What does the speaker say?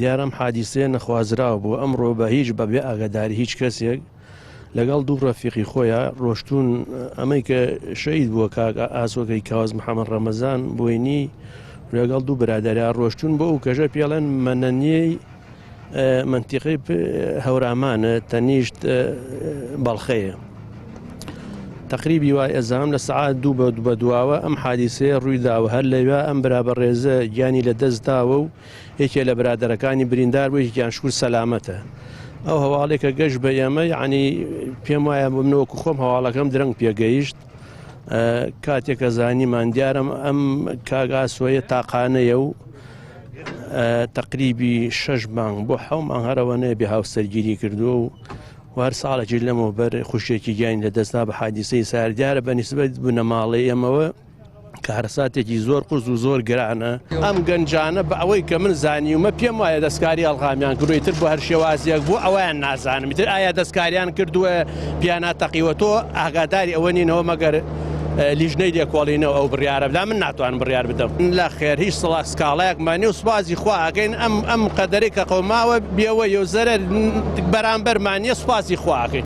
دیارە ئەم حادیسەیە نەخوازراو بوو، ئەمڕۆ بە هیچ بە بێ ئاگاداری هیچ کەسێک لەگەڵ دوو ڕەفیقی خۆیا ڕۆشتوون، ئەمەی کە شەهید بووە کاک ئاسۆکەی کاوەز محەمەد ڕەمەزان بۆینی لەگەڵ دوو برادەریا ڕۆشتوون بۆ ئەو کەژە پێڵێن مەنەنیەی مەنتیقەی هەورامانە تەنیشت بەڵخەیە. تەقریبی وای ئەزانم لە سەعات دوو بە بە دواوە ئەم حادیسەیە ڕووی داوە هەر لەویا ئەم برا بەڕێزە گیانی لە دەست داوە و یەکێ لە برادەرەکانی بریندار بوو یەکێکیان شکور سەلامەتە ئەو هەواڵێک کە گەشت بە ئێمە یعنی پێم وایە بۆ من وەکو خۆم هەواڵەکەم درەنگ پێگەیشت کاتێک کە زانیمان دیارم ئەم کاک ئاسۆیە تاقانەیە و تەقریبی شەش مانگ بۆ حەو مانگ هەرەوەنەیە بێ هاوسەرگیری کردووە و هەر ساڵێکی لەمەوبەر خوشکێکی گیانی لەدەستدا بە حادیسەی سار دیارە بە نیسبەت بنەماڵەی ئێمەوە کارەساتێکی زۆر قورس و زۆر گرانە. ئەم گەنجانە بە ئەوەی کە من زانیومە پێم وایە دەستکاری ئەڵغامیان کردووە ئیتر بۆ هەر شێوازێک بوو ئەویان نازانم ئیتر ئایا دەستکاریان کردووە پیانا تەقیوە تۆ ئاگاداری ئەوە نینەوە مەگەر لیژنەی لێکۆڵینەوە ئەو بڕیارە بدا من ناتوانم بڕیار بدەم لە خێر هیچ سڵا سکاڵایەکمان نیە و سوپاسی خوا ئەکەین ئەم ئەم قەدەرەی کە قەوماوە بێوەیە و زەرەر بەرامبەرمان نیە سوپاسی خوا ئەکەین.